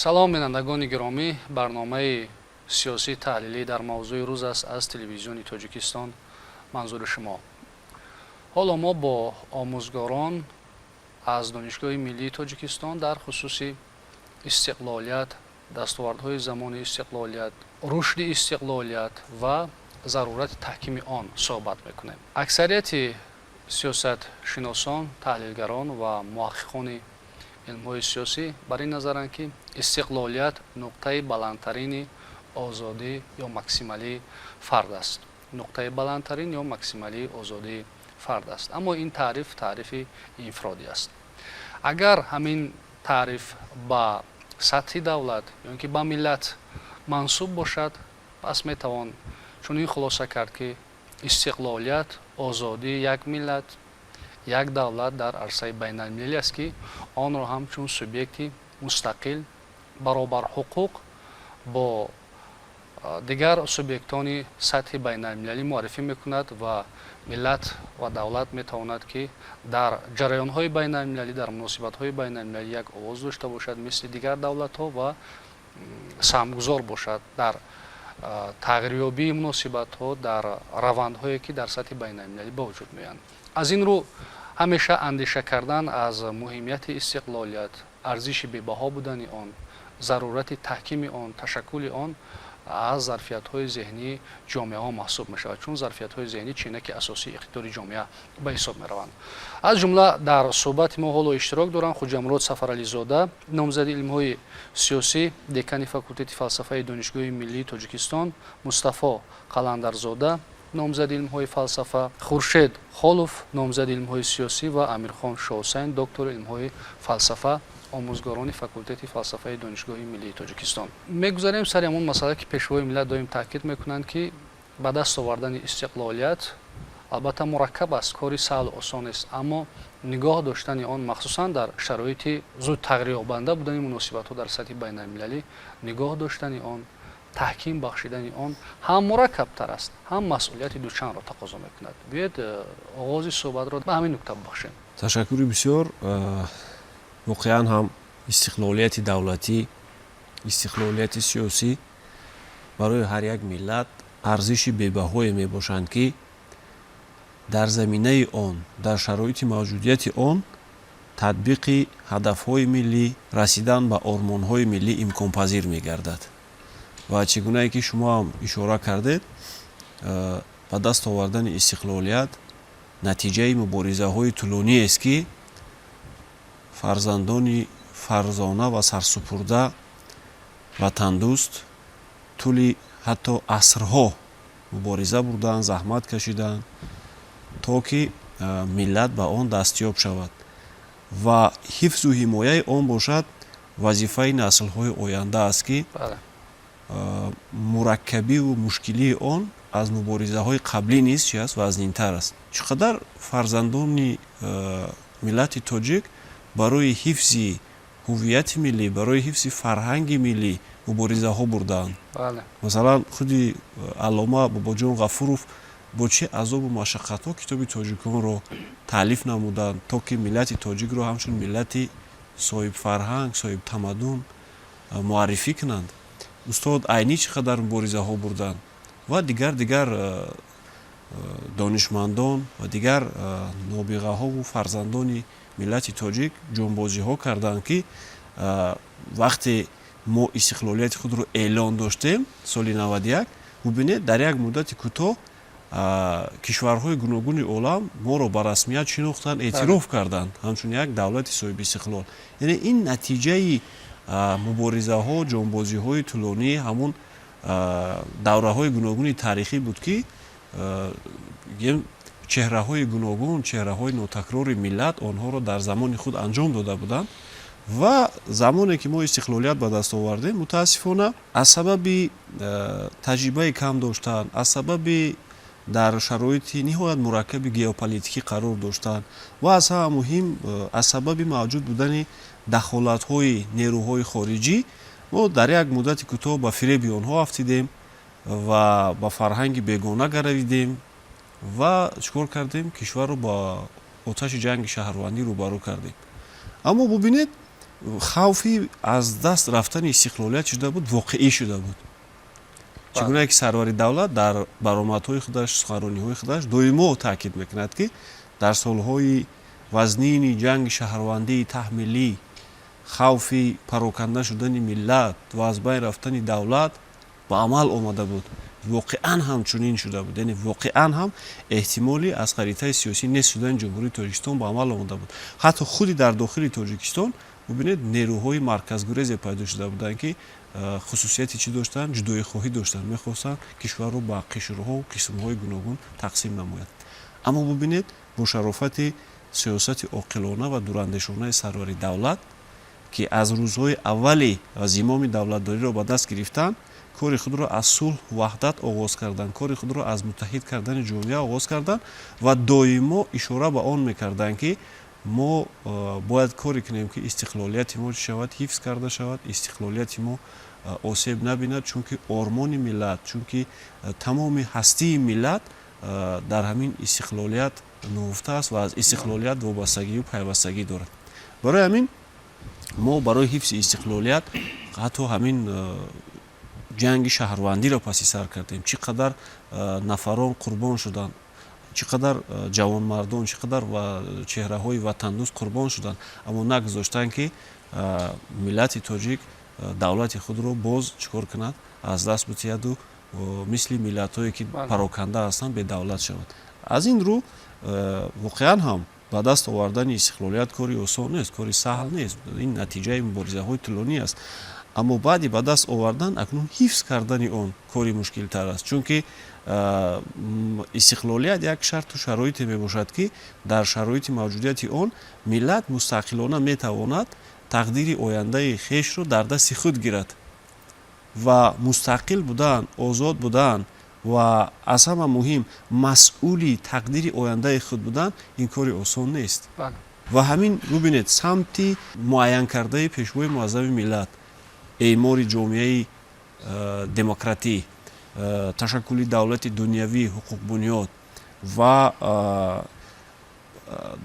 Салом, бинандагони гиромӣ. Барномаи сиёсии таҳлилӣ «Дар мавзӯи рӯз» аст аз Телевизиони Тоҷикистон манзури шумо. Ҳоло мо бо омӯзгорон аз Донишгоҳи миллии Тоҷикистон дар хусуси истиқлолият, дастовардҳои замони истиқлолият, рушди истиқлолият ва зарурати таҳкими он суҳбат мекунем. Аксарияти сиёсатшиносон, таҳлилгарон ва муҳаққиқони илмҳои сиёсӣ бар ин назаранд, ки истиқлолият нуқтаи баландтарини озодӣ ё максималии фард аст, нуқтаи баландтарин ё максималии озодии фард аст. Аммо ин таъриф таърифи инфиродӣ аст. Агар ҳамин таъриф ба сатҳи давлат ё ин ки ба миллат мансуб бошад, пас метавон чунин хулоса кард, ки истиқлолият озодии як миллат, як давлат дар арсаи байналмилалӣ аст, ки онро ҳамчун субъекти мустақил, баробарҳуқуқ бо дигар субъектони сатҳи байналмилалӣ муаррифӣ мекунад ва миллат ва давлат метавонад, ки дар ҷараёнҳои байналмилалӣ, дар муносибатҳои байналмилалӣ як овоз дошта бошад, мисли дигар давлатҳо, ва саҳмгузор бошад дар тағйирёбии муносибатҳо, дар равандҳое, ки дар сатҳи байналмилалӣ ба вуҷуд меоянд. Аз ин рӯ ҳамеша андеша кардан аз муҳимияти истиқлолият, арзиши бебаҳо будани он, зарурати таҳкими он, ташаккули он аз зарфиятҳои зеҳнии ҷомеаҳо маҳсуб мешавад, чун зарфиятҳои зеҳнӣ чинаки асосии иқтидори ҷомеа ба ҳисоб мераванд. Аз ҷумла дар суҳбати мо ҳоло иштирок доранд Хуҷамурод Сафарализода, номзади илмҳои сиёсӣ, декани факултети фалсафаи Донишгоҳи миллии Тоҷикистон, Мустафо Қаландарзода, номзади илмҳои фалсафа, Хуршед Холов, номзади илмҳои сиёсӣ, ва Амирхон Шоҳусайн, доктори илмҳои фалсафа, омӯзгорони факултети фалсафаи Донишгоҳи миллии Тоҷикистон. Мегузарем сари ҳамон масъала, ки Пешвои миллат доим таъкид мекунанд, ки ба даст овардани истиқлолият албатта мураккаб аст, кори саҳлу осон нест, аммо нигоҳ доштани он, махсусан дар шароити зуд тағйирёбанда будани муносибатҳо дар сатҳи байналмилалӣ, нигоҳ доштани он, таҳким бахшидани он ҳам мураккабтар аст, ҳам масъулияти дучандро тақозо мекунад. Биёед, оғози суҳбатро ба ҳамин нукта бибахшем. Ташаккури бисёр. Воқеан ҳам, истиқлолияти давлатӣ, истиқлолияти сиёсӣ барои ҳар як миллат арзиши бебаҳое мебошанд, ки дар заминаи он, дар шароити мавҷудияти он татбиқи ҳадафҳои миллӣ, расидан ба ормонҳои миллӣ имконпазир мегардад. Ва чӣ гунае ки шумо ҳам ишора кардед, ба даст овардани истиқлолият натиҷаи муборизаҳои тӯлониест, ки фарзандони фарзона ва сарсупурда, ватандӯст тӯли ҳатто асрҳо мубориза бурданд, заҳмат кашиданд, то ки миллат ба он дастёб шавад ва ҳифзу ҳимояи он бошад вазифаи наслҳои оянда аст, ки мураккабиву мушкилии он аз муборизаҳои қаблӣ низ чи аст, вазнинтар аст. Чӣ қадар фарзандони миллати тоҷик барои ҳифзи ҳуввияти миллӣ, барои ҳифзи фарҳанги миллӣ муборизаҳо бурдаанд. Масалан, худи аллома Бобоҷон Ғафуров бо чӣ азобу машаққатҳо китоби «Тоҷиконро» таълиф намуданд, то ки миллати тоҷикро ҳамчун миллати соҳибфарҳанг, соҳибтамаддун муаррифӣ кунанд. Устод Айнӣ чӣ қадар муборизаҳо бурданд ва дигар донишмандон ва дигар нобиғаҳову фарзандони миллати тоҷик ҷонбозиҳо карданд, ки вақте мо истиқлолияти худро эълон доштем соли 91, бубинед, дар як муддати кӯтоҳ кишварҳои гуногуни олам моро ба расмият шинохтанд, эътироф карданд ҳамчун як давлати соҳибистиқлол. Яъне ин натиҷаи муборизаҳо, ҷонбозиҳои тӯлонии ҳамун давраҳои гуногуни таърихӣ буд, ки чеҳраҳои гуногун, чеҳраҳои нотакрори миллат онҳоро дар замони худ анҷом дода буданд. Ва замоне ки мо истиқлолият ба даст овардем, мутаассифона, аз сабаби таҷрибаи кам доштан, аз сабаби дар шароити ниҳоят мураккаби геополитикӣ қарор доштан ва аз ҳама муҳим, аз сабаби мавҷуд будани дахолатҳои нерӯҳои хориҷӣ, мо дар як муддати кӯтоҳ ба фиреби онҳо афтидем ва ба фарҳанги бегона гаравидем. Ва чӣ кор кардем? Кишварро ба оташи ҷанги шаҳрвандӣ рӯбарӯ кардем. Аммо бубинед. Хавфи аз даст рафтани истиқлолият шуда буд, воқеӣ шуда буд. Чӣ гуна ки сарвари давлат дар баромадҳои худаш, суханрониҳои худаш доимо таъкид мекунад, ки дар солҳои вазнини ҷанги шаҳрвандии таҳмилӣ хавфи пароканда шудани миллат ва аз байн рафтани давлат ба амал омада буд. Воқеан ҳам чунин шуда буд, яъне воқеан ҳам эҳтимоли аз харитаи сиёсӣ нест шудани Ҷумҳурии Тоҷикистон ба амал омада буд. Ҳатто худи дар дохили Тоҷикистон, бубинед, нерӯҳои марказгурезе пайдо шуда буданд, ки хусусияти чӣ доштанд? Ҷудоихоҳӣ доштанд, мехостанд кишварро ба қишрҳо, қисмҳои гуногун тақсим намояд. Аммо бубинед, бо шарофати сиёсати оқилона ва дурандешонаи сарвари давлат, ки аз рӯзҳои аввали зимоми давлатдориро ба даст гирифтанд, кори худро аз сулҳ, ваҳдат оғоз карданд, кори худро аз муттаҳид кардани ҷомеа оғоз карданд ва доимо ишора ба он мекарданд, ки мо бояд коре кунем, ки истиқлолияти мо чӣ шавад? Ҳифз карда шавад, истиқлолияти мо осеб набинад, чунки ормони миллат, чунки тамоми ҳастии миллат дар ҳамин истиқлолият нуҳуфта аст ва аз истиқлолият вобастагию пайвастагӣ дорад. Барои ҳамин мо барои ҳифзи истиқлолият ҳатто ҳамин ҷанги шаҳрвандиро паси сар кардем. Чӣ қадар нафарон қурбон шуданд, чӣ қадар ҷавонмардон, чӣ қадар чеҳраҳои ватандӯст қурбон шуданд, аммо нагузоштанд, ки миллати тоҷик давлати худро боз чӣ кор кунад? Аз даст битиҳаду мисли миллатҳое, ки пароканда ҳастанд, бедавлат шавад. Аз ин рӯ воқеан ҳам ба даст овардани истиқлолият кори осон нест, кори саҳл нест, ин натиҷаи муборизаҳои тӯлонӣ аст. Аммо баъди ба даст овардан акнун ҳифз кардани он кори мушкилтар аст, чунки истиқлолият як шарту шароите мебошад, ки дар шароити мавҷудияти он миллат мустақилона метавонад тақдири ояндаи хешро дар дасти худ гирад. Ва мустақил будан, озод будан ва аз ҳама муҳим масъули тақдири ояндаи худ будан — ин кори осон нест. Ва ҳамин, бубинед, самти муайянкардаи Пешвои муаззами миллат, эъмори ҷомеаи демократӣ, ташаккули давлати дунявӣ, ҳуқуқбунёд ва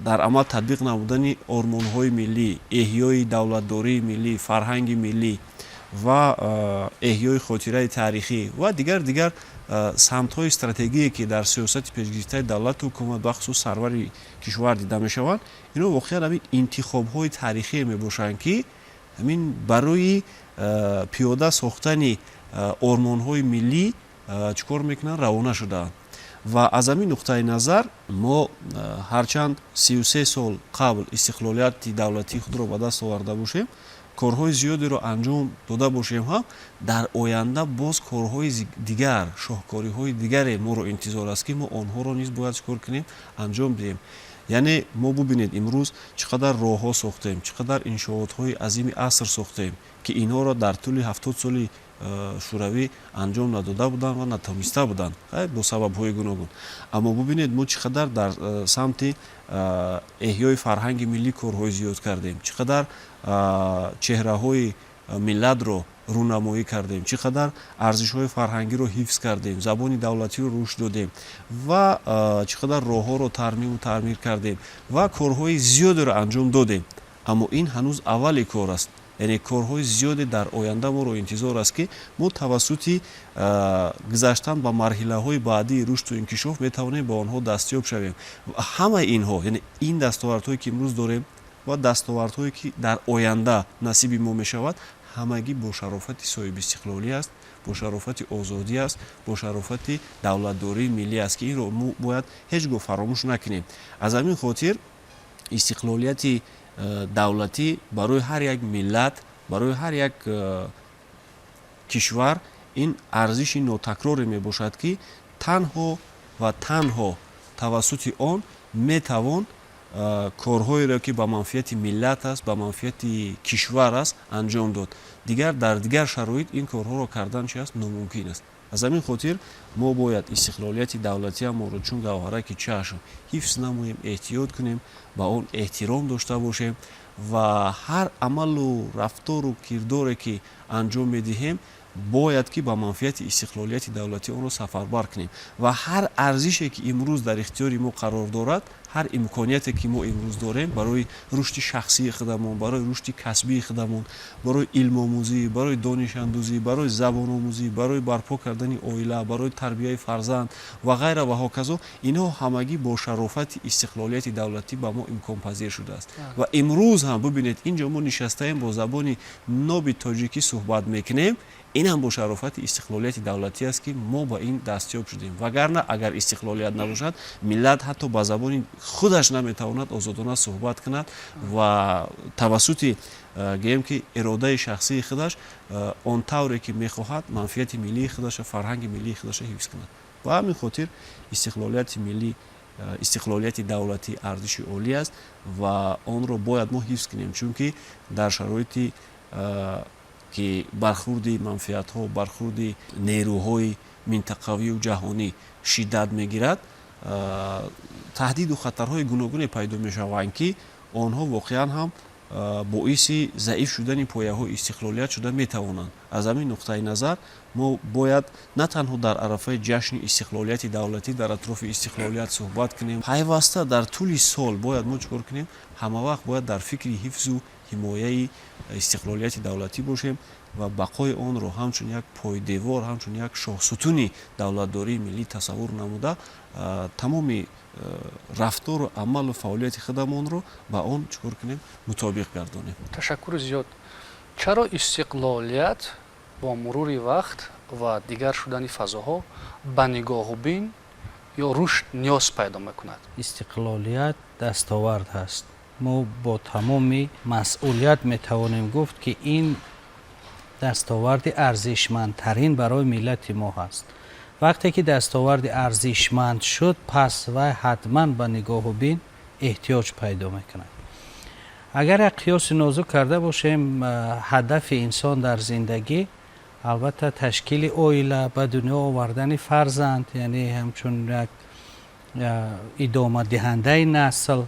дар амал татбиқ намудани ормонҳои миллӣ, эҳёи давлатдории миллӣ, фарҳанги миллӣ ва эҳёи хотираи таърихӣ ва дигар дигар самтҳои стратегие, ки дар сиёсати пешгирифтаи давлату ҳукумат, бахусус сарвари кишвар дида мешаванд, инҳо воқеан ҳамин интихобҳои таърихие мебошанд, ки ҳамин барои пиёда сохтани ормонҳои миллӣ чӣ кор мекунанд? Равона шудаанд. Ва аз ҳамин нуқтаи назар мо ҳарчанд 33 сол қабл истиқлолияти давлатии худро ба даст оварда бошем, корҳои зиёдеро анҷом дода бошем ҳам, дар оянда боз корҳои дигар, шоҳкориҳои дигаре моро интизор аст, ки мо онҳоро низ бояд чӣ кор кунем? Анҷом диҳем. Яъне мо, бубинед, имрӯз чӣ қадар роҳҳо сохтем, чӣ қадар иншоотҳои азими аср сохтем, ки инҳоро дар тӯли 70 соли Шӯравӣ анҷом надода буданд ва натавониста буданд бо сабабҳои гуногун. Аммо бубинед, мо чӣ қадар дар самти эҳёи фарҳанги миллӣ корҳои зиёд кардем, чӣ қадар чеҳраҳои миллатро рӯнамоӣ кардем, чӣ қадар арзишҳои фарҳангиро ҳифз кардем, забони давлатиро рушд додем ва чӣ қадар роҳҳоро тармиму таъмир кардем ва корҳои зиёдеро анҷом додем. Аммо ин ҳанӯз аввали кор аст, яъне корҳои зиёде дар оянда моро интизор аст, ки мо тавассути гузаштан ба марҳилаҳои баъдии рушду инкишоф метавонем ба онҳо дастёб шавем. Ҳамаи инҳо, яъне ин дастовардҳое, ки имрӯз дорем, ва дастовардҳое, ки дар оянда насиби мо мешавад, ҳамагӣ бо шарофати соҳибистиқлолӣ аст, бо шарофати озодӣ аст, бо шарофати давлатдории миллӣ аст, ки инро мо бояд ҳеҷ гоҳ фаромӯш накунем. Аз ҳамин хотир истиқлолияти давлатӣ барои ҳар як миллат, барои ҳар як кишвар ин арзиши нотакроре мебошад, ки танҳо ва танҳо тавассути он метавон корҳоеро, ки ба манфиати миллат аст, ба манфиати кишвар аст, анҷом дод. Дигар дар дигар шароит ин корҳоро кардан чи аст? Номумкин аст. Аз ҳамин хотир мо бояд истиқлолияти давлатиамонро чун гавҳараки чашм ҳифз намоем, эҳтиёт кунем, ба он эҳтиром дошта бошем ва ҳар амалу рафтору кирдоре, ки анҷом медиҳем, бояд ки ба манфиати истиқлолияти давлатӣ онро сафарбар кунем ва ҳар арзише, ки имрӯз дар ихтиёри мо қарор дорад. Ҳар имконияте, ки мо имрӯз дорем барои рушди шахсии худамон, барои рушди касбии худамон, барои илмомӯзӣ, барои донишандӯзӣ, барои забономӯзӣ, барои барпо кардани оила, барои тарбияи фарзанд ва ғайра ва ҳоказо, инҳо ҳамагӣ бо шарофати истиқлолияти давлатӣ ба мо имконпазир шудааст. Ва имрӯз ҳам бибинед, ин ҷо мо нишастаем, бо забони ноби тоҷикӣ суҳбат мекунем. Ин ҳам бо шарофати истиқлолияти давлатӣ аст, ки мо ба ин дастёб шудем. Вагарна агар истиқлолият набошад, миллат ҳатто ба забони худаш наметавонад озодона суҳбат кунад ва тавассути гӯем, ки иродаи шахсии худаш он тавре ки мехоҳад, манфиати миллии худаша, фарҳанги миллии худаша ҳифз кунад. Ба ҳамин хотир истиқлолияти миллӣ, истиқлолияти давлатӣ арзиши олӣ аст ва онро бояд мо ҳифз кунем, чунки дар шароити ки бархурди манфиатҳо, бархурди нерӯҳои минтақавию ҷаҳонӣ шиддат мегирад, таҳдиду хатарҳои гуногуне пайдо мешаванд, ки онҳо воқеан ҳам боиси заиф шудани пояҳои истиқлолият шуда метавонанд. Аз ҳамин нуқтаи назар мо бояд на танҳо дар арафаи ҷашни истиқлолияти давлатӣ дар атрофи истиқлолият суҳбат кунем, пайваста дар тӯли сол бояд мо чӣ кор кунем? Ҳамавақт бояд дар фикри ҳифзу ҳимояи истиқлолияти давлатӣ бошем ва бақои онро ҳамчун як пойдевор, ҳамчун як шоҳсутуни давлатдории миллӣ тасаввур намуда, тамоми рафтору амалу фаъолияти худамонро ба он чӣ кор кунем? Мутобиқ гардонем. Ташаккури зиёд. Чаро истиқлолият бо мурури вақт ва дигар шудани фазоҳо ба нигоҳубин ё рушд ниёз пайдо мекунад? Истиқлолият дастовард ҳаст. Мо бо тамоми масъулият метавонем гуфт, ки ин дастоварди арзишмандтарин барои миллати мо ҳаст. Вақте ки дастоварди арзишманд шуд, пас вай ҳатман ба нигоҳубин эҳтиёҷ пайдо мекунад. Агар як қиёси нозук карда бошем, ҳадафи инсон дар зиндагӣ албатта ташкили оила, ба дунё овардани фарзанд, яъне ҳамчун як идомадиҳандаи насл,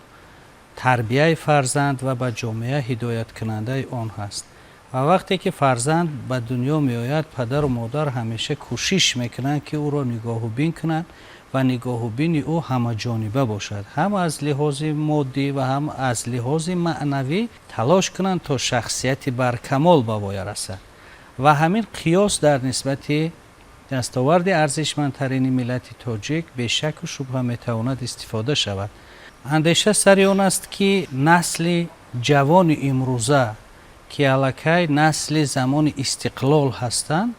тарбияи фарзанд ва ба ҷомеа ҳидояткунандаи он ҳаст. Ва вақте ки фарзанд ба дунё меояд, падару модар ҳамеша кӯшиш мекунанд, ки ӯро нигоҳубин кунанд ва нигоҳубини ӯ ҳамаҷониба бошад, ҳам аз лиҳози моддӣ ва ҳам аз лиҳози маънавӣ талош кунанд, то шахсияти баркамол ба воя расад. Ва ҳамин қиёс дар нисбати дастоварди арзишмандтарини миллати тоҷик бешаку шубҳа метавонад истифода шавад. Андеша сари он аст, ки насли ҷавони имрӯза, ки аллакай насли замони истиқлол ҳастанд,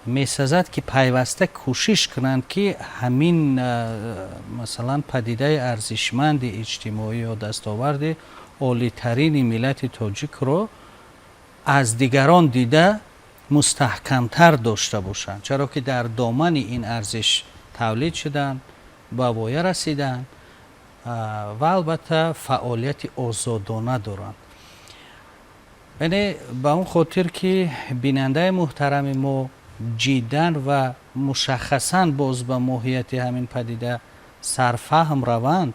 месазад, ки пайваста кӯшиш кунанд, ки ҳамин масалан падидаи арзишманди иҷтимоӣ ё дастоварди олитарини миллати тоҷикро аз дигарон дида мустаҳкамтар дошта бошанд, чаро ки дар домани ин арзиш тавлид шуданд, ба воя расиданд ва албатта фаъолияти озодона доранд. Яъне ба он хотир, ки бинандаи муҳтарами мо ҷиддан ва мушаххасан боз ба моҳияти ҳамин падида сарфаҳм раванд,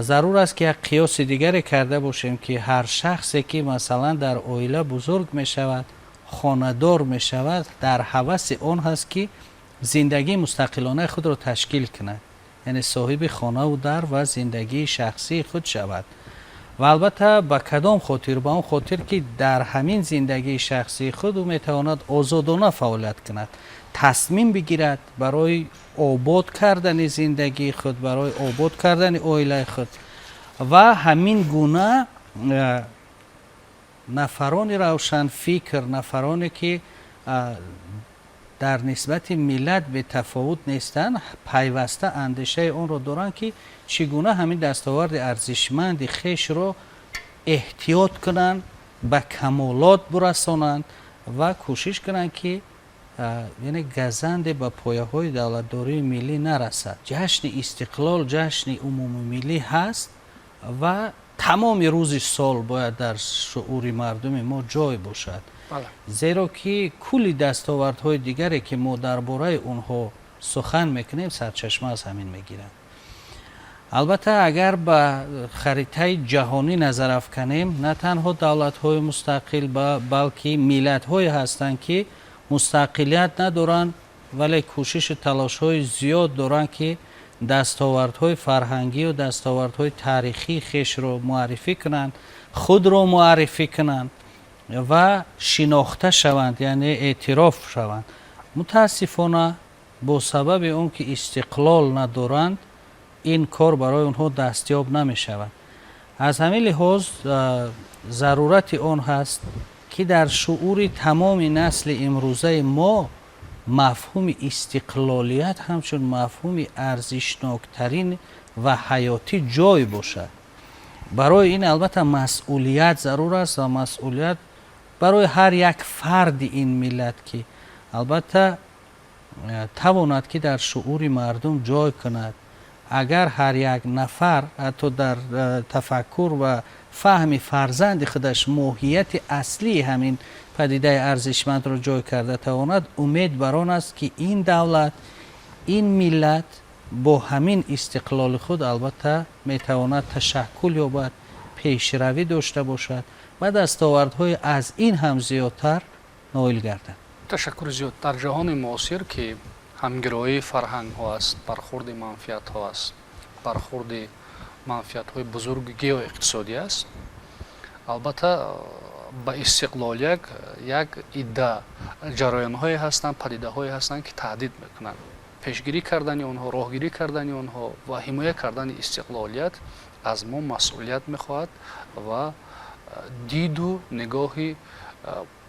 зарур аст, ки як қиёси дигаре карда бошем, ки ҳар шахсе, ки масалан дар оила бузург мешавад, хонадор мешавад, дар ҳаваси он ҳаст, ки зиндагии мустақилонаи худро ташкил кунад, яъне соҳиби хонаву дар ва зиндагии шахсии худ шавад. Ва албатта ба кадом хотир? Ба он хотир, ки дар ҳамин зиндагии шахсии худ ӯ метавонад озодона фаъолият кунад, тасмим бигирад барои обод кардани зиндагии худ, барои обод кардани оилаи худ. Ва ҳамин гуна нафарони равшанфикр, нафароне, ки дар нисбати миллат бетафовут нестанд, пайваста андешаи онро доранд, ки чӣ гуна ҳамин дастоварди арзишманди хешро эҳтиёт кунанд, ба камолот бурасонанд ва кӯшиш кунанд, ки яъне газанде ба пояҳои давлатдории миллӣ нарасад. Ҷашни истиқлол ҷашни умумимиллӣ ҳаст ва тамоми рӯзи сол бояд дар шуъури мардуми мо ҷой бошад, зеро ки кулли дастовардҳои дигаре, ки мо дар бораи онҳо сухан мекунем, сарчашма аз ҳамин мегиранд. Албатта, агар ба харитаи ҷаҳонӣ назар афканем, на танҳо давлатҳои мустақил, балки миллатҳое ҳастанд, ки мустақилият надоранд, вале кӯшишу талошҳои зиёд доранд, ки Дастовардҳои фарҳангию дастовардҳои таърихии хешро муаррифӣ кунанд, худро муаррифӣ кунанд ва шинохта шаванд, яъне эътироф шаванд. Мутаассифона, бо сабаби он ки истиқлол надоранд, ин кор барои онҳо дастёб намешавад. Аз ҳамин лиҳоз зарурати он ҳаст, ки дар шуури тамоми насли имрӯзаи мо мафҳуми истиқлолият ҳамчун мафҳуми арзишноктарин ва ҳаётӣ ҷой бошад. Барои ин, албатта, масъулият зарур аст ва масъулият барои ҳар як фарди ин миллат, ки албатта тавонад, ки дар шуури мардум ҷой кунад. Агар ҳар як нафар ҳатто дар тафаккур ва фаҳми фарзанди худаш моҳияти аслии ҳамин падидаи арзишмандро ҷой карда тавонад, умед бар он аст, ки ин давлат, ин миллат бо ҳамин истиқлоли худ, албатта, метавонад ташаккул ёбад, пешравӣ дошта бошад ва дастовардҳои аз ин ҳам зиёдтар ноил гардад. Ташаккури зиёд. Дар ҷаҳони муосир, ки ҳамгироии фарҳангҳо аст, бархурди манфиатҳо аст, бархурди манфиатҳои бузурги геоиқтисодӣ аст, албатта, ба истиқлолият як идда ҷараёнҳое ҳастанд, падидаҳое ҳастанд, ки таҳдид мекунанд. Пешгирӣ кардани онҳо, роҳгирӣ кардани онҳо ва ҳимоя кардани истиқлолият аз мо масъулият мехоҳад ва диду нигоҳи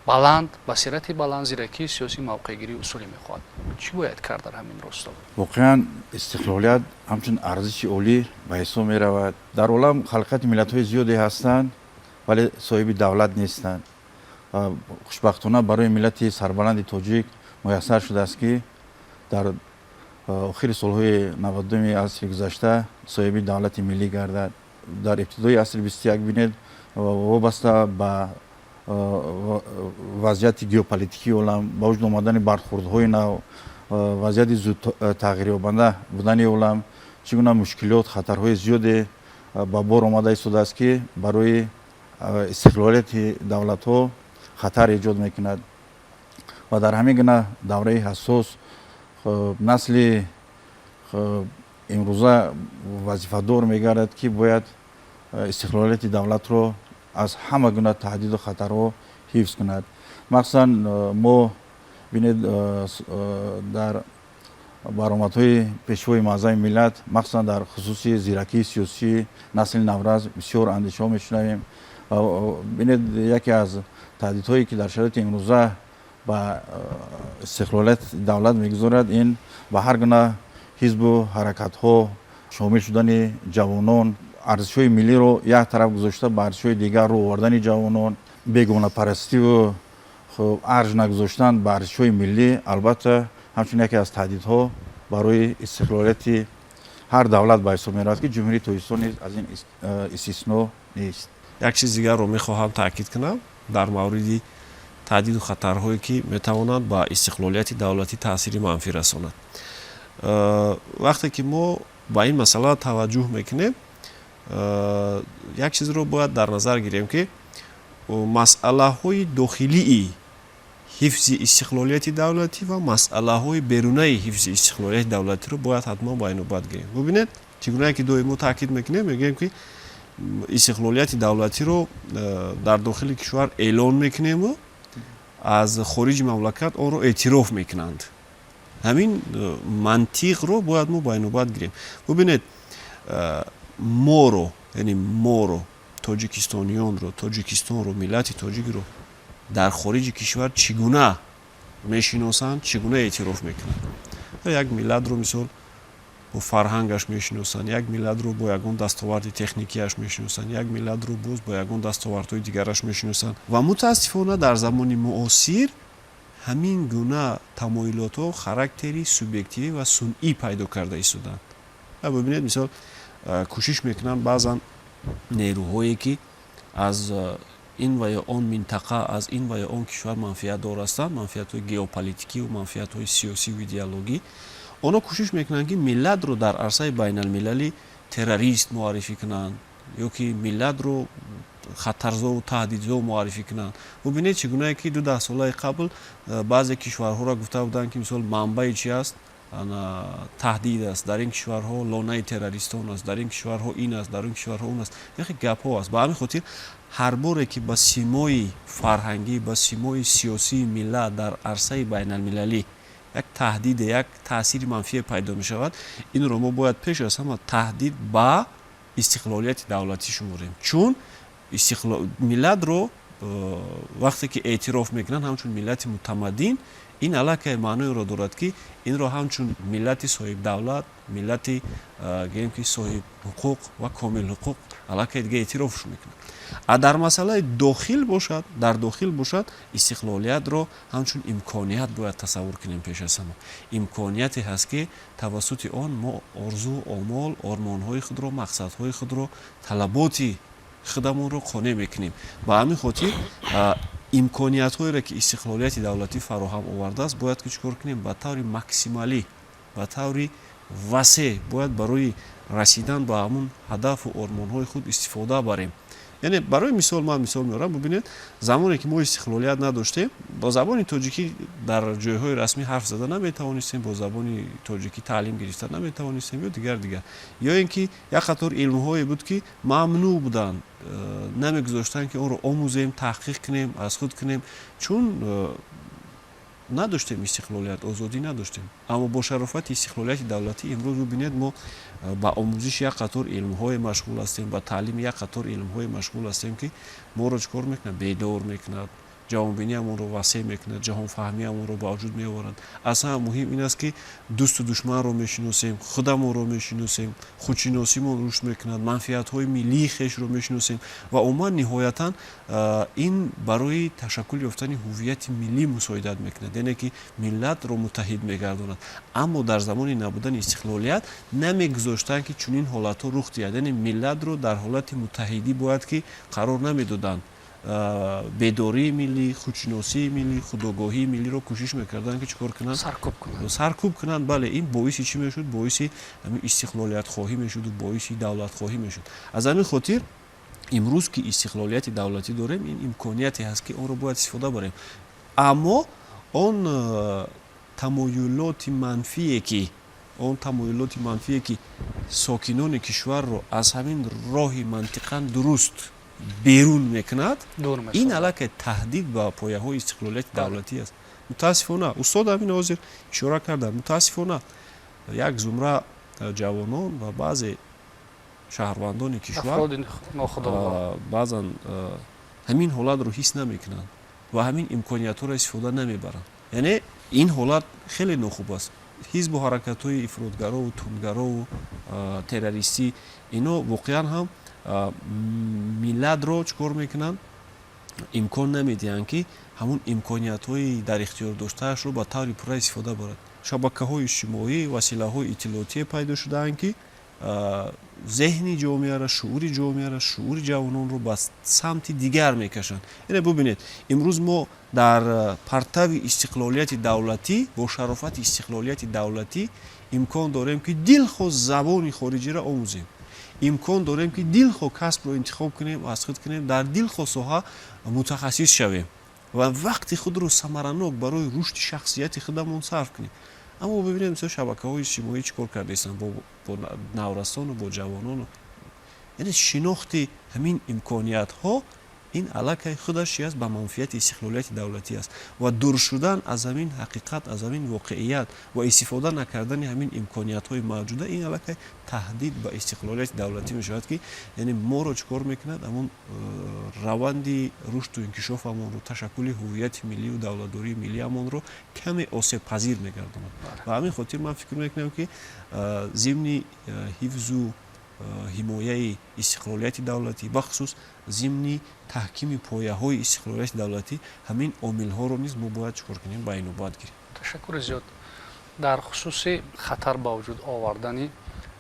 баланд, басирати баланд, зиракии сиёсӣ, мавқеъгирии усулӣ мехоҳад. Чӣ бояд кард дар ҳамин росто? Воқеан, истиқлолият ҳамчун арзиши олӣ ба ҳисоб меравад. Дар олам халқияти миллатҳои зиёде ҳастанд, вале соҳиби давлат нестанд. Хушбахтона, барои миллати сарбаланди тоҷик муяссар шудааст, ки дар охири солҳои 90-уми асри гузашта соҳиби давлати миллӣ гардад. Дар ибтидои асри 21, бинед, вобаста ба вазъияти геополитикии олам, ба вуҷуд омадани бархурдҳои нав, вазъияти зуд тағйирёбанда будани олам, чӣ гуна мушкилот, хатарҳои зиёде ба бор омада истодааст, ки барои истиқлолияти давлатҳо хатар эҷод мекунад. Ва дар ҳамин гуна давраи ҳассос насли имрӯза вазифадор мегардад, ки бояд истиқлолияти давлатро аз ҳама гуна таҳдиду хатарҳо ҳифз кунад. Махсусан мо, бинед, дар баромадҳои Пешвои муаззами миллат, махсусан дар хусуси зиракии сиёсии насли наврас, бисёр андешаҳо мешунавем. Бинед, яке аз таҳдидҳое, ки дар шароити имрӯза ба истиқлолияти давлат мегузорад, ин ба ҳар гуна ҳизбу ҳаракатҳо шомил шудани ҷавонон, арзишҳои миллиро як тараф гузошта, ба арзишҳои дигар рӯ овардани ҷавонон, бегонапарастиву арҷ нагузоштан ба арзишҳои миллӣ, албатта, ҳамчун яке аз таҳдидҳо барои истиқлолияти ҳар давлат ба ҳисоб меравад, ки Ҷумҳурии Тоҷикистон низ аз ин истисно нест. Як чиз дигарро мехоҳам таъкид кунам дар мавриди таҳдиду хатарҳое, ки метавонанд ба истиқлолияти давлатӣ таъсири манфӣ расонад. Вақте ки мо ба ин масъала таваҷҷӯҳ мекунем, як чизро бояд дар назар гирем, ки масъалаҳои дохилии ҳифзи истиқлолияти давлатӣ ва масъалаҳои берунаи ҳифзи истиқлолияти давлатиро бояд ҳатман ба инобат гирем. Бубинед, чӣ гунае ки доимо таъкид мекунем, мегӯем, ки истиқлолияти давлатиро дар дохили кишвар эълон мекунему аз хориҷи мамлакат онро эътироф мекунанд. Ҳамин мантиқро бояд мо ба инобат гирем. Бубинед, моро, яъне моро, тоҷикистониёнро, Тоҷикистонро, миллати тоҷикро дар хориҷи кишвар чӣ гуна мешиносанд, чӣ гуна эътироф мекунанд? Як миллатро, мисол, бо фарҳангаш мешиносанд, як миллатро бо ягон дастоварди техникияш мешиносанд, як миллатро боз бо ягон дастовардҳои дигараш мешиносанд. Ва мутаассифона, дар замони муосир ҳамин гуна тамоилотҳо характери субъективӣ ва сунъӣ пайдо карда истоданд. Бибинед, мисол, кӯшиш мекунанд баъзан нерӯҳое, ки аз ин ва ё он минтақа, аз ин ва ё он кишвар манфиатдор ҳастанд, манфиатҳои геополитикиву манфиатҳои сиёсиву идеологӣ, онҳо кӯшиш мекунанд, ки миллатро дар арсаи байналмилалӣ террорист муаррифӣ кунанд ё ки миллатро хатарзову таҳдидзо муаррифӣ кунанд. Бубинед, чӣ гунае ки 20 солаи қабл баъзе кишварҳоро гуфта буданд, ки, мисол, манбаи чи аст. Таҳдид аст, дар ин кишварҳо лонаи террористон аст, дар ин кишварҳо ин аст, дар ин кишварҳо он аст, яхе гапҳо аст. Ба ҳамин хотир ҳар боре ки ба симои фарҳангӣ, ба симои сиёсии миллат дар арсаи байналмилалӣ як таҳдиде, як таъсири манфие пайдо мешавад, инро мо бояд пеш аз ҳама таҳдид ба истиқлолияти давлатӣ шуморем, чун миллатро вақте ки эътироф мекунанд ҳамчун миллати мутамаддин, ин аллакай маъноеро дорад, ки инро ҳамчун миллати соҳибдавлат, миллати гӯем ки соҳиб ҳуқуқ ва комилҳуқуқ аллакай дига эътирофш мекунад. А дар масъалаи дохил бошад, дар дохил бошад, истиқлолиятро ҳамчун имконият бояд тасаввур кунем. Пеш аз ҳама имконияте ҳаст, ки тавассути он мо орзу, омол, ормонҳои худро, мақсадҳои худро, талаботи худамонро қонеъ мекунем. Ба ҳамин хотир имкониятҳоеро, ки истиқлолияти давлатӣ фароҳам овардааст, бояд ки чӣ кор кунем? Ба таври максималӣ, ба таври васеъ бояд барои расидан ба ҳамун ҳадафу ормонҳои худ истифода барем. Яъне, барои мисол, ман мисол меорам. Бубинед, замоне ки мо истиқлолият надоштем, бо забони тоҷикӣ дар ҷойҳои расмӣ ҳарф зада наметавонистем, бо забони тоҷикӣ таълим гирифта наметавонистем ё дигар дигар, ё ин ки як қатор илмҳое буд, ки мамнӯъ буданд, намегузоштанд, ки онро омӯзем, таҳқиқ кунем, аз худ кунем, чун надоштем истиқлолият, озодӣ надоштем. Аммо бо шарофати истиқлолияти давлатӣ имрӯз, бубинед, мо ба омӯзиши як қатор илмҳое машғул ҳастем, ба таълими як қатор илмҳое машғул ҳастем, ки моро чӣ кор мекунад? Бедор мекунад, ҷаҳонбиниамонро васеъ мекунад, ҷаҳонфаҳмиамонро ба вуҷуд меоварад. Аз ҳама муҳим ин аст, ки дӯсту душманро мешиносем, худамонро мешиносем, худшиносимон рушд мекунад, манфиатҳои миллии хешро мешиносем ва умуман, ниҳоятан, ин барои ташаккул ёфтани ҳуввияти миллӣ мусоидат мекунад, яъне ки миллатро муттаҳид мегардонад. Аммо дар замони набудани истиқлолият намегузоштанд, ки чунин ҳолатҳо рух диҳад, яъне миллатро дар ҳолати муттаҳидӣ бояд ки қарор намедоданд. Бедории миллӣ, худшиносии миллӣ, худогоҳии миллиро кӯшиш мекарданд, ки чӣ кор кунанд? Саркӯб кунанд. Саркӯб кунанд, бале. Ин боиси чӣ мешуд? Боиси ҳамин истиқлолиятхоҳӣ мешуду боиси давлатхоҳӣ мешуд. Аз ҳамин хотир имрӯз, ки истиқлолияти давлатӣ дорем, ин имконияте ҳаст, ки онро бояд истифода барем. Аммо он тамоюлоти манфие, ки сокинони кишварро аз ҳамин роҳи мантиқан дуруст берун мекунад, ин аллакай таҳдид ба пояҳои истиқлолияти давлатӣ аст. Мутаассифона, устод ҳамин ҳозир ишора карданд, мутаассифона, як зумра ҷавонон ва баъзе шаҳрвандони кишвар баъзан ҳамин ҳолатро ҳис намекунанд ва ҳамин имкониятҳоро истифода намебаранд. Яъне ин ҳолат хеле нохуб аст. Ҳизбу ҳаракатҳои ифротгарову тундгарову террористӣ, ино воқеан ҳам миллатро чӣ кор мекунанд? Имкон намедиҳанд, ки ҳамун имкониятҳои дар ихтиёр доштаашро ба таври пурра истифода барад. Шабакаҳои иҷтимоӣ, василаҳои иттилоотие пайдо шудаанд, ки зеҳни ҷомеаро, шуури ҷомеаро, шуури ҷавононро ба самти дигар мекашанд. Яъне бубинед, имрӯз мо дар партави истиқлолияти давлатӣ, бо шарофати истиқлолияти давлатӣ имкон дорем, ки дилхоҳ забони хориҷиро омӯзем, имкон дорем, ки дилхоҳ касбро интихоб кунем, аз худ кунем, дар дилхоҳ соҳа мутахассис шавем ва вақти худро самаранок барои рушди шахсияти худамон сарф кунем. Аммо бибинем, мисол, шабакаҳои иҷтимоӣ чӣ кор кардаистанд бо наврасону бо ҷавонону. Яъне шинохти ҳамин имкониятҳо, ин аллакай худаш чи аст? Ба манфиати истиқлолияти давлатӣ аст. Ва дур шудан аз ҳамин ҳақиқат, аз ҳамин воқеият ва истифода накардани ҳамин имкониятҳои мавҷуда, ин аллакай таҳдид ба истиқлолияти давлатӣ мешавад, ки яъне моро чӣ кор мекунад? Ҳамон раванди рушду инкишофамонро, ташаккули ҳуввияти миллию давлатдории миллиамонро каме осебпазир мегардонад. Ба ҳамин хотир ман фикр мекунам, ки зимни ҳифзу ҳимояи истиқлолияти давлатӣ, бахусус зимни таҳкими пояҳои истиқлолияти давлатӣ, ҳамин омилҳоро низ мо бояд чӣ кор кунем? Ба инобат гирем. Ташаккури зиёд. Дар хусуси хатар ба вуҷуд овардани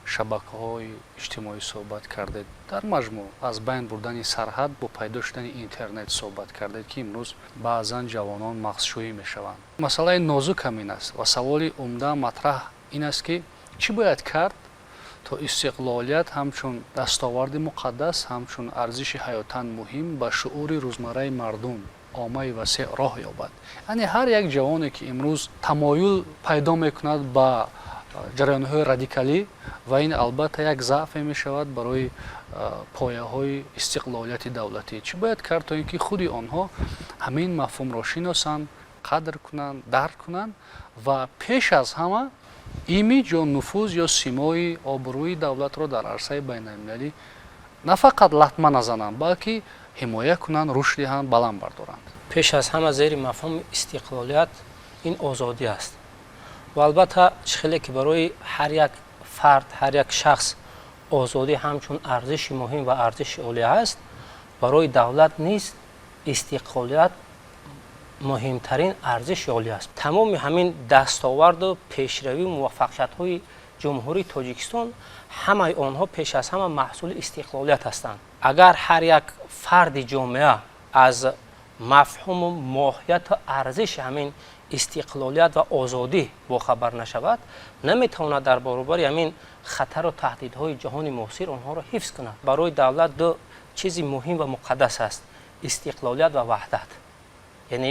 шабакаҳои иҷтимоӣ суҳбат кардед, дар маҷмӯъ аз байн бурдани сарҳад бо пайдо шудани интернет суҳбат кардед, ки имрӯз баъзан ҷавонон мағзшӯӣ мешаванд. Масъалаи нозук ҳамин аст ва саволи умда матраҳ ин аст, ки чӣ бояд кард, то истиқлолият ҳамчун дастоварди муқаддас, ҳамчун арзиши ҳаётан муҳим ба шуури рӯзмарраи мардум оммаи васеъ роҳ ёбад. Яъне ҳар як ҷавоне, ки имрӯз тамоюл пайдо мекунад ба ҷараёнҳои радикалӣ, ва ин албатта як заъфе мешавад барои пояҳои истиқлолияти давлатӣ. Чӣ бояд кард, то ин ки худи онҳо ҳамин мафҳумро шиносанд, қадр кунанд, дарк кунанд ва пеш аз ҳама имиҷ ё нуфуз ё симои обрӯи давлатро дар арсаи байналмилалӣ на фақат латма назананд, балки ҳимоя кунанд, рушд диҳанд, баланд бардоранд? Пеш аз ҳама, зери мафҳуми истиқлолият ин озодӣ аст. Ва албатта, чӣ хеле ки барои ҳар як фард, ҳар як шахс озодӣ ҳамчун арзиши муҳим ва арзиши олӣ аст, барои давлат низ истиқлолият муҳимтарин арзиши олӣ аст. Тамоми ҳамин дастоварду пешравию муваффақиятҳои Ҷумҳурии Тоҷикистон, ҳамаи онҳо пеш аз ҳама маҳсули истиқлолият ҳастанд. Агар ҳар як фарди ҷомеа аз мафҳуму моҳияту арзиши ҳамин истиқлолият ва озодӣ бохабар нашавад, наметавонад дар баробари ҳамин хатару таҳдидҳои ҷаҳони муосир онҳоро ҳифз кунад. Барои давлат ду чизи муҳим ва муқаддас аст: истиқлолият ва ваҳдат, яъне